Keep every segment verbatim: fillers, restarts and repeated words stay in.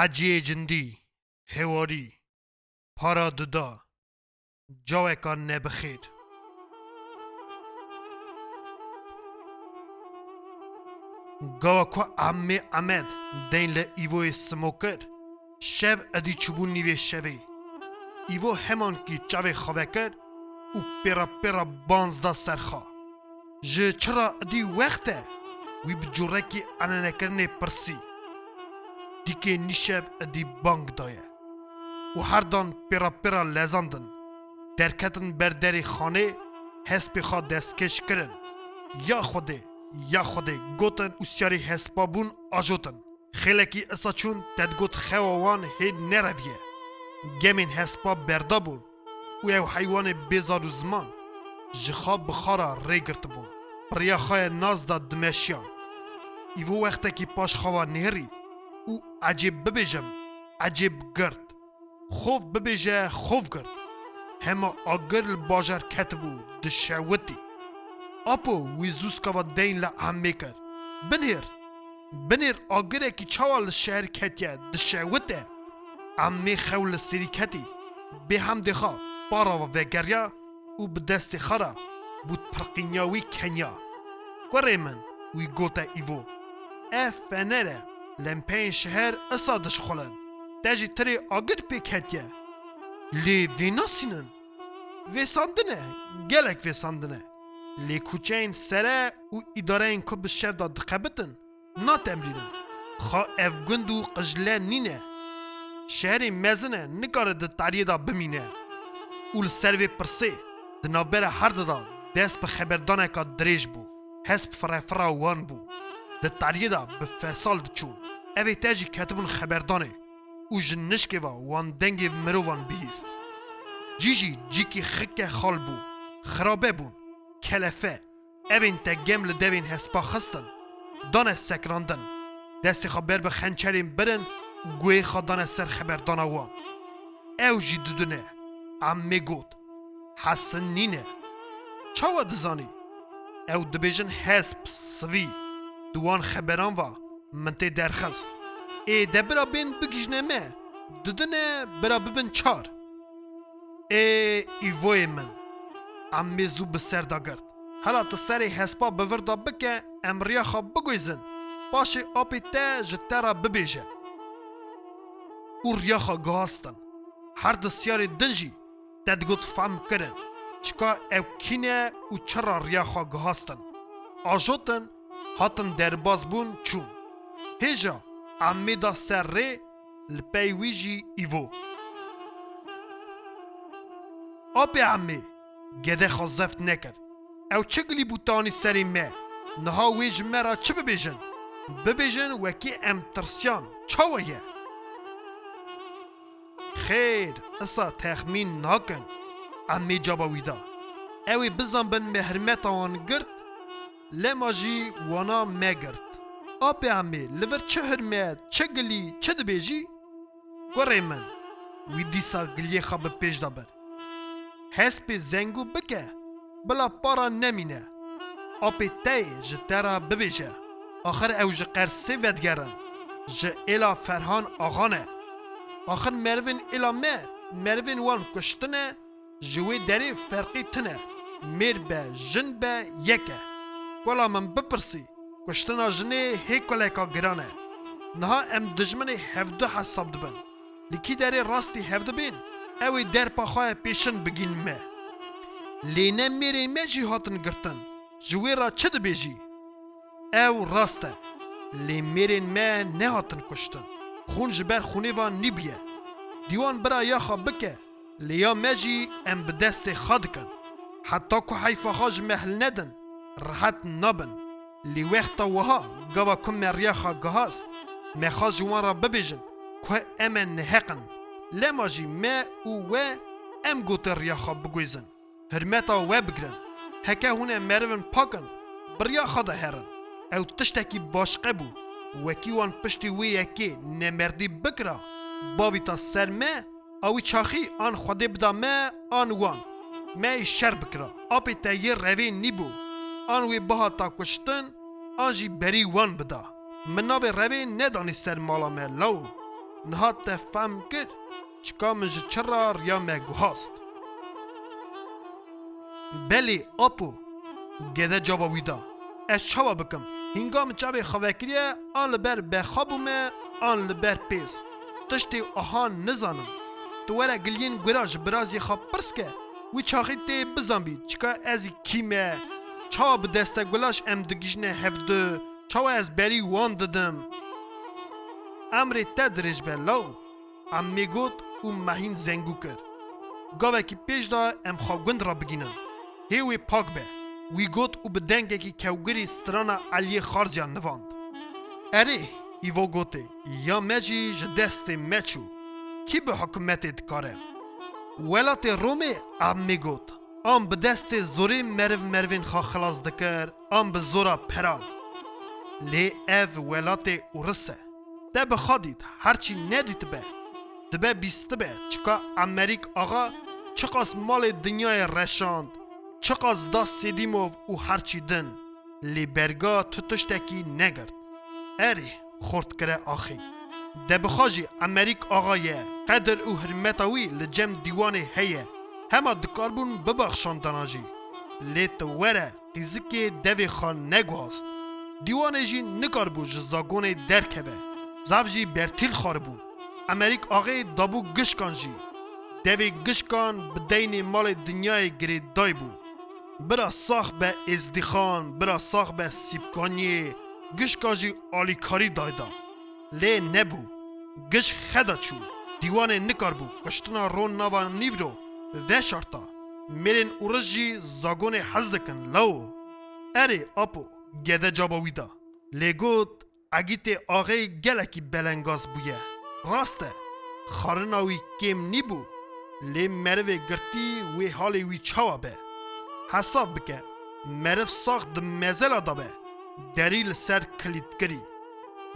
Heciyê cindî, hêwarî, para duda, caweka nebixêr. Gawa ku Emmê Emed deyn li Îvoyê simo kir, şev edî çûbû nîvê şevê. Îvo hemankî çavê xwe vekir û pêra pêra banz da ser xwe. Ji çira idî wext e? Wî bi cûrekî enenekirinê pirsî. Dîkê nîşev idî bang daye û herdan pêra pêra lezandin. Derketin ber derê xanê, hespê xwe destkêş kirin. Ya Xwedê, ya Xwedê, gotin û siyarî hespa bûn ajotin. Xêlekî isa çûn te digot xewa wan hê nereviye. Gemên hespa berda bûn û ew heywanê bê zar û ziman ji xwe bi xwe re rê girtibûn. Bi riya xwe ye nas da dimeşiyan. Îvo wextekî paş xwe ve nêrî û ecêb bibêjim, ecêb girt. Xov bibêje, xov girt. Hema agir li bajar ketibû, dişewitî. Apo wî zû skava deyn li Emmê kir. Binêr! Binêr agirekî çawa li şehr ketiye, dişewite. Emmê xew li sêrî ketî. Bê hemdê xwe para ve vegeriya û bi destê xwe re bût pirqîniya wî keniya. Kurê min, wî gote Îvo. Ev fener e, lempeyên şeher isa dişxulin. Te jî tirê agir pê ketiye. Lê vê nasînin. Vêsandin e, gelek vêsandin e. Lê kuçeyên sere û îdareyên ku bi şev de dixebitin, natemrînin. Xa ev gund û qijle nîne. Şehrê mezin e, nikare di tariyê de bimîne. Û li ser vê pirsê, di navbera her de de dest bi xeberdaneka dirêj bû. Hesp firefira wan bû. Di tariyê de bi fesal diçûn. Evê te jî ketibûn xeberdanê û ji nişkê ve wan dengê mirovan bihîst. Cî jî cîkî xike xal bû. Xirabe bûn. Kelefe. Evên te gem li devên hespa xistin, dane sekrandin. Destê xwe ber bi xençerên birin û guhê xwe dane ser xeberdana wan. Ew jî didune. Emmê got, Hesin nîne. Çawa dizanî? Ew dibêjin hesp, sivî. Di wan xeberan ve min tê derxist. Ê de bira bên bigihîjne me. Didine bira bibin çar. Ê Îvoyê min, Emmê zû bi ser de girt. Hela tu serê hespa bi vir de bike, em riya xwe biguhêzin. Paşê apê te ji te re bibêje. Û riya xwe gihastin. Her di siyarê din jî te digot fehm kirin. Çika ew kî ne û çira riya xwe gihastin. Ajotin, hatin derbas bûn çûn. Hêja Emmê da ser rê, li pey wî jî Îvo. Apê Emmê, gede xwe zeft nekir. Ew çi gilî bû te anî serê me? Niha wê ji me re çi bibêjin? Bibêjin wekî em tirsiyan. Çawa ye? Xêr, isa texmîn nakin. Emmê caba wî da. Ew ê bizanbin me hirmeta wan girt, lema jî wana me girt. Apê Emmê, li vir çi hirmet, çi gilî, çi dibêjî? Kurê min, wî dîsa giliyê xwe bi pêş de bir. Hespê zengû bike, bila para nemîne. Apê te yê ji te re bibêje. Axir ew ji Qersê vedigerin. Ji êla Ferhan Axa ne. Axir merivên êla me, merivên wan kuştine, ji wê derê ferqî tune. Mêr be, jin be, yek e. Kula min bipirsî, kuştina jinê hê kuleka giran e. Niha em dijminê hevdu hesab dibin. Li kî derê rastî hevdu bên, ew ê derpa xwe pêşin bigîn me. Lê ne mêrên me jî hatin girtin. Ji wê re çi dibêjî? Ew rast e. Lê mêrên me nehatin kuştin. Xûn ji ber xûnê van nîbûye. Dîwan bira ya xwe bike, lê ya me jî em bi destê xwe dikin. Heta ku heyfa xwe ji me hilnedin, rihet nabin. Lê wexta wiha, gava ku me riya xwe gihast, me xwest ji wan re bibêjin ku em ê neheq in. Lema jî me û we, em gote riya xwe biguhêzin. Hirmeta we bigirin. Heke hûn ê merivên pak in, bi riya xwe de herin. Ew tiştekî başqe bû. Wekî wan piştî wê yekê nemerdî bikira, bavîta ser me, a wî çaxî an Xwedê bida me, an wan. Me yê şer bikira. Apê te yê revê nîbû. An wê bihata kuştin, an jî berî wan bida. Min navê revê nedanî ser mala me, law. Niha te fehm kir, çika min ji çi re riya me guhast. Belê, apo, gede caba wî da. Ez çawa bikim? Hînga min çavê xwe vekiriye, an li ber bexwe bûme, an li ber pêz. Tiştê aha nizanim. Tu were giliyên gura ji biraziyê xwe pirs ke, wî çaxî tê bizanbî, çika ez kî me? Çawa bi deste gula ji em digihîjine hevdu? Çawa ez berî wan didim? Emrê te dirêj be, law. Emmê got û mehîn zengû kir. Gavekî pêş de em xwe gund re bigînin. Hê wê pak be. Wî got û bi dengekî kewgirî strana Eliyê Xarciyan nivand. Erê, îvo gotê, ya me jî ji destê me çû. Kî bi hikûmetê dikare? Welatê Romê, emmê got. An bi destê zorê meriv merivên xwe xilas dikir, an bi zora peran. Lê ev welatê Ûris e. Te bi xwe dît, herçî nedîtibe, dibe bîstibe, çika Emerîk Axa çiqas malê dinyayê reşand, çiqas da Sêdîmov û herçî din, lê berga tu tiştekî negirt. Erê, xort kire axê. De bi xwe jî Emerîk Axa ye, qedir û hirmeta wî li cem dîwanê heye. Hema dikarbûn bibaxşandana jî. Lê tu were, qîzikê devê xwe neguhast. Dîwanê jî nikaribû ji zagonê derkeve. Zaf jî bertîl xwaribûn. Emerîk Axê dabû gişkan jî. Devê gişkan bi deynê malê dinyayê girêdayî bû. Bira sax be Êzdîxan, bira sax be Sîpkaniyê, gişka jî alîkarî dayda. Lê nebû. Giş xeda çû. Dîwanê nikaribû kuştina ro nava nîvro veşarta. Mêrên Ûris jî zagonê hez dikin, lawo. Erê, apo, gede caba wî da. Lê got, Egîtê Axê gelekî belengaz bûye. Rast e, xarina wî kêm nîbû. Lê merivê girtî wê halê wî çawa be? Hesab bike, meriv sax di mezela de be, derî li ser kilîtkirî.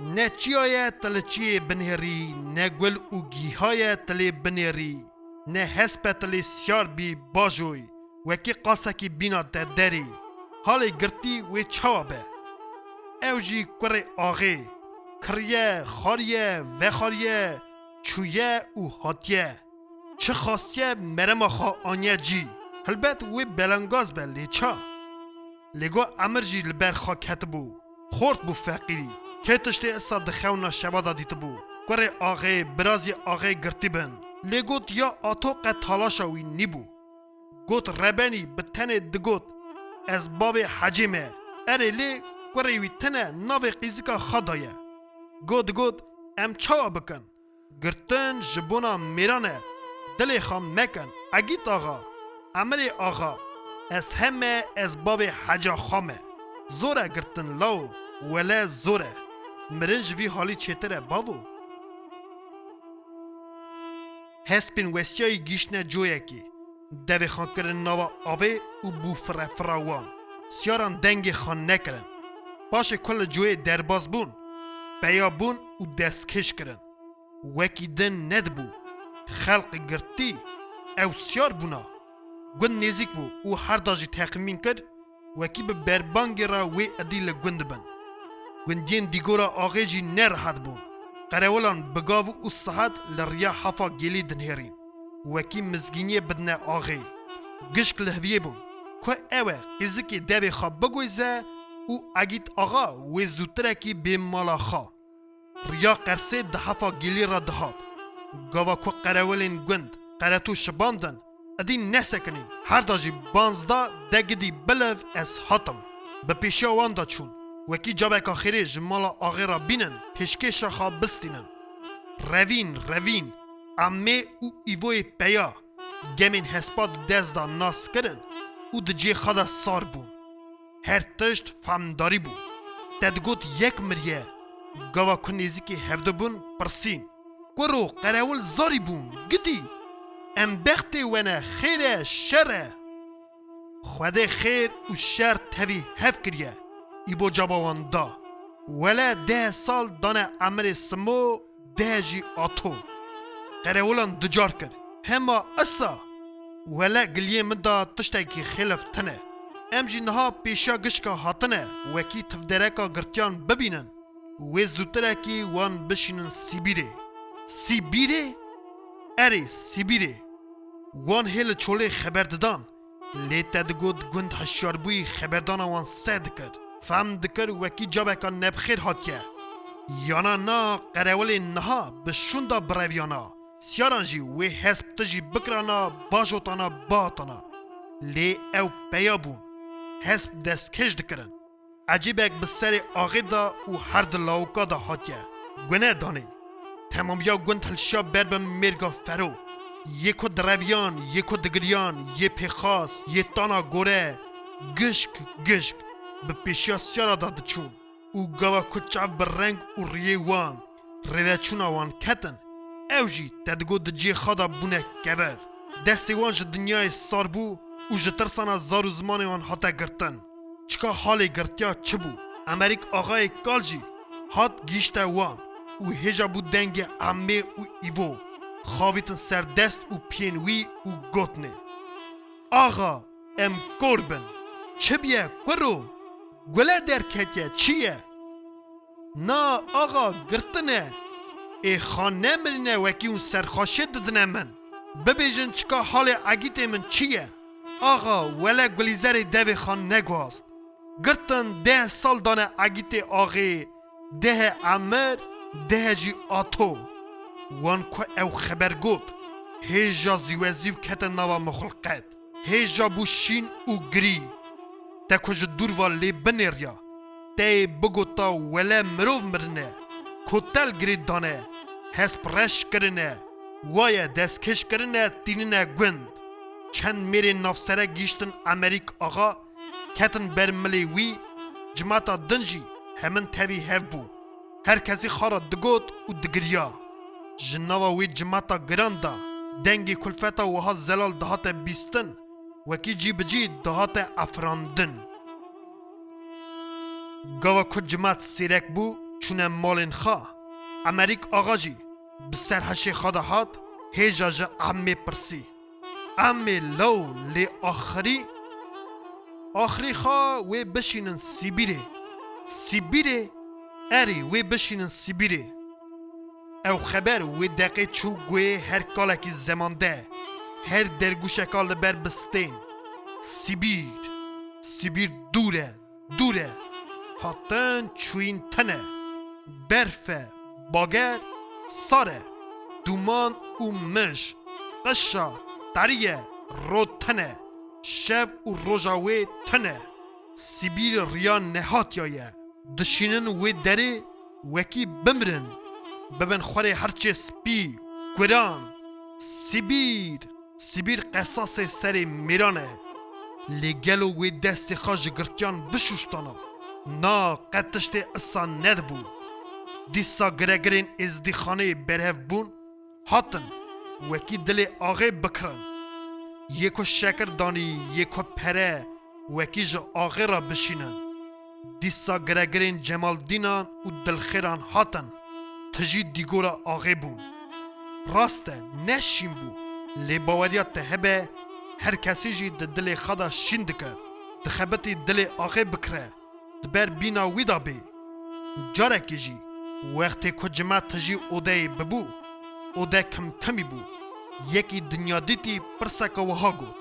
Ne çiya ye tu li çiyê binêrî, ne gul û gîha ye tu lê binêrî, ne hesp e tu lê siyar bî bajoy, wekî qasekî bîna te derî. Halê girtî wê çawa be? Ew jî kurê axê, kiriye, xwariye, vexwariye, çûye û hatiye. Çi xastiye merema xwe aniye cî. Hilbet wê belengaz be lê ça? Lê go emir jî li ber xwe ketibû. Xort bû feqîrî. Kê tiştê isa di xewna şeva de dîtibû? Kurê axê, birazî axê girtî bin. Lê got ya ato qet talaşa wî nîbû. Got rebenî bi tenê digot, ez bavê Hecê me. Erê lê kurê wî tine navê qîzika xwe daye. Go digot, em çawa bikin? Girtin ji bona mêran e. Dilê xwe mekin, Egît Axa, Emirê Axa, ez heme ez bavê Heca xwe me. Zor e girtin law, wele zor e. Mirin ji vî halî çêtir e bavo. Hespên westiyayî gihîştine coyekê. Devê xwe kirin nava avê û bû fire fira wan. Siyaran dengê xwe nekirin. Paşê ku li coyê derbas bûn, peya bûn û destkêş kirin. Wekî din nedibû. Xelqê girtî ew siyar bûna. Gund nêzîk bû û herda jî texmîn kir, wekî bi berbangê re wê idî li gund bin. Gundiyên dîgora axê jî nerehet bûn. Qerewilan bi gav û sihet li riya hefa gêlî dinêrîn. Wekî mizgîniyê bidine axê. Gişk li heviyê bûn. Ku ew e qîzikê devê xwe biguhîze û Egît Axa wê zûtirekî bê mala xwe. Riya qersê di hefa gêlî re dihat. Gava ku qerewilên gund qeretû şibandin, idî nesekinîn, herda jî banz da de gidî biliv ez hatim. Bi pêşiya wan de çûn, wekî caveka xêrê ji mala axê re bînin, pêşkêşa xwe bistînin. Revîn, revîn, Emmê û Îvoyê peya, gemên hespa di dest de nas kirin û di cihê xwe de sar bûn. Her tişt femdarî bû. Te digot yek miriye. Gava ku nêzîkî hevdu bûn, pirsîn. Kuro, qerewil zarî bûn, gidî. Em bextê we ne, xêr e, şer e? Xwedê xêr û şer tevî hev kiriye. Îbo caba wan da. Wele deh sal dane emirê simo, deh jî ato. Qerewilan ducar kir. Hema isa. Wele giliyê min de tiştekî xêlif tune. Em jî niha pêşiya gişka hatine, wekî tivdereka girtiyan bibînin. Wê zûtirekî wan bişînin Sîbîrê. Sîbîrê? Erê, Sîbîrê. Wan hê li çolê xeber didan. Lê te digot gund hişyarbûyî xeberdana wan seh dikir. Fehm dikir wekî cabeka nebxêr hatiye. Yana na qerewilên niha bi şûnda bireviyana. Siyaran jî wê hesp tijî bikirana, bajotana, bihatana. Lê ew peya bûn. Hesp destkêş dikirin. Ecêbek bi serê axê de û her di lawika de hatiye. Gune danê. Temamiya gund hilşiya ber bi mêrga Fero. Yê ku direviyan, yê ku digiriyan, yê pêxas, yê tana gore, gişk, gişk, bi pêşiya siyara de diçûn. Û gava ku çav bi reng û riyê wan, rêveçûna wan ketin, ew jî te digot di cihê xwe de bûne kever. Destê wan ji dinyayê sar bû û ji tirsana zar û zimanê wan hate girtin. Çika halê girtiya çi bû? Emerîk Axayê Kal jî hat gihîşte wan û hêja bû dengê Emmê û Îvo xavîtin ser dest û piyên wî û gotinê, Axa, em kor bin. Çi biye, kuro? Gule derketiye, çi ye? Na, axa, girtin e. Ê xan nemirîne, wekî hûn serxweşiyê didine min. Bibêjin çika halê Egîtê min çi ye? Axa, wele Gulîzerê devê xan neguhast. Girtin deh sal dane Egîtê axê, dehê emir, dehê jî ato. Wan ku ew xeber got, hêja zîwezîw kete nava mixulqet. Hêja bû şîn û girî. Te ku ji dûr ve lê binêriya, te yê bigota wele mirov mirine, kotel girê dane, hesp reş kirine, waye destkêş kirine tînine gund. Çend mêrên navsere gihîştin Emerîk Axa, ketin ber milê wî, cimata din jî hemin tevî hev bû. Her kesî xwe re digot û digiriya. Ji nava wê cimata giran de dengê kulfeta wiha zelal dihate bîstin, wekî cî bi cî dihate efirandin. Gava ku cimat sêrek bû, çûne malên xwe. Emerîk Axa jî bi ser hişê xwe de hat, hêja ji Emmê pirsî. Emmê law lê axirî, axirî xwe wê bişînin Sîbîrê. Sîbîrê? Erê, wê bişînin Sîbîrê. Ew xeber wê deqê çû guhê her kalekî zemande, her dergûşeka li ber bistên. Sîbîr, Sîbîr dûr e, dûr e. Hatin çûyîn tine. Berf e, bager, sar e. Dûman û mij, qişa, terî ye, rot tine. Şev û roja wê tine. Sîbîr riya nehatiya ye. Dişînin wê derê wekî bimrin. Bibin xwerê herçê spî, kuran. Sîbîr, Sîbîr qesasê serê mêran e. Lê gelo wê destê xwe ji girtiyan bişuştana? Na, qet tiştê isa nedibû. Dîsa giregirên êzdîxaneyê berhev bûn, hatin wekî dilê axê bikirin. Yê ku şekir danî, yê ku pere, wekî ji axê re bişînin. Dîsa giregirên Cemaldînan û Dilxêran hatin, tijî dîgora axê bûn. Rast e, ne şîn bû, lê baweriya te hebe, her kesî jî di dilê xwe de şîn dikir. Dixebitî dilê axê bikire, di ber bîna wî de bê. Carekê jî, wextê ku cima tijî odeyê bibû, ode kimkimî bû. Yekî dinyadîtî pirseke wiha got.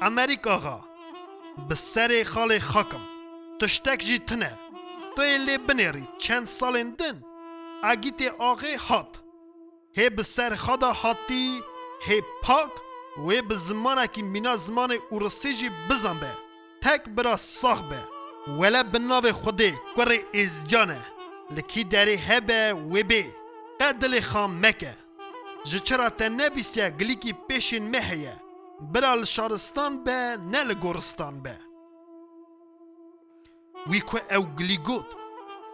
Emerîk Axa, bi serê xalê xakim, tiştek jî tune. Tu yê lê binêrî, çend salên din Egîtê Axê hat. Hê bi ser xwe de hatî, hê pak, wê bi zimanekî mîna zimanê ûrisî jî bizanbe. Tek bira sax be. Wele bi navê Xwedê kurê êzdiyan e. Li kî derê hebe wê bê. Qe dilê xwe meke. Ji çira te nebîsiya gilîkî pêşên me heye. Bira li şaristan be, ne li goristan be. Wî ku ew gilî got,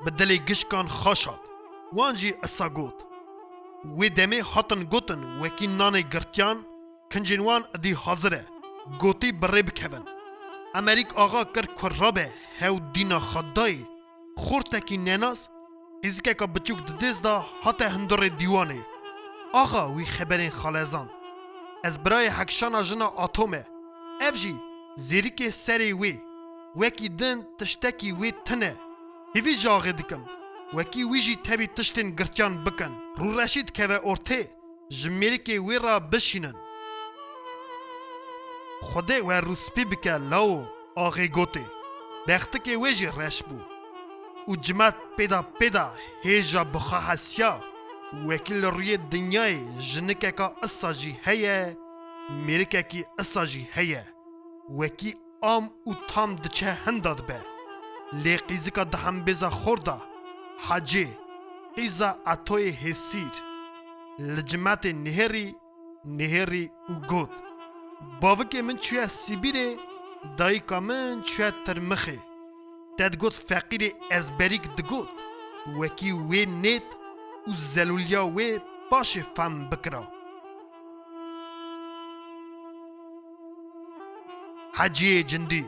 bi dilê gişkan xaş hat. Wan jî isa got. Wê demê hatin gotin wekî nanê girtiyan, kincên wan idî hazir e. Gotî bi rê bikevin. Emerîk Axa kir ku rabe hew dîna xwe dayê. Xortekî nenas, qîzikeka biçûk di dêz de hate hundirê dîwanê. Axa wî xeberên xalezan. Ez birayê Hekşana jina Ato me. Ev jî zêrikê serê wê. Wekî din tiştekî wê tune. Hêvî ji axê dikim. Wekî wî jî tevî tiştên girtiyan bikin. Rûreşî dikeve ortê, ji mêrikê wê re bişînin. Xwedê we rûspî bike lawo, axê gotê. Bextikê wê jî reş bû. Û cimat pêda pêda hêja bi xwe hesiya, wekî li rûyê dinyayê jinikeka isa jî heye, mêrikekî isa jî heye. Wekî am û tam diçe hinda dibe. Lê qîzika di hembêza xor de, Hecê, qîza Etoyê Hêsîr, li cimetê nihêrî, nihêrî û got, Bavikê min çûye Sibîrê, dayika min çûye Tirmixê. Te digot feqîrê ezberîk digot, wekî wê nêt û zelûliya wê paşê fem bikira. Heciyê Cindî.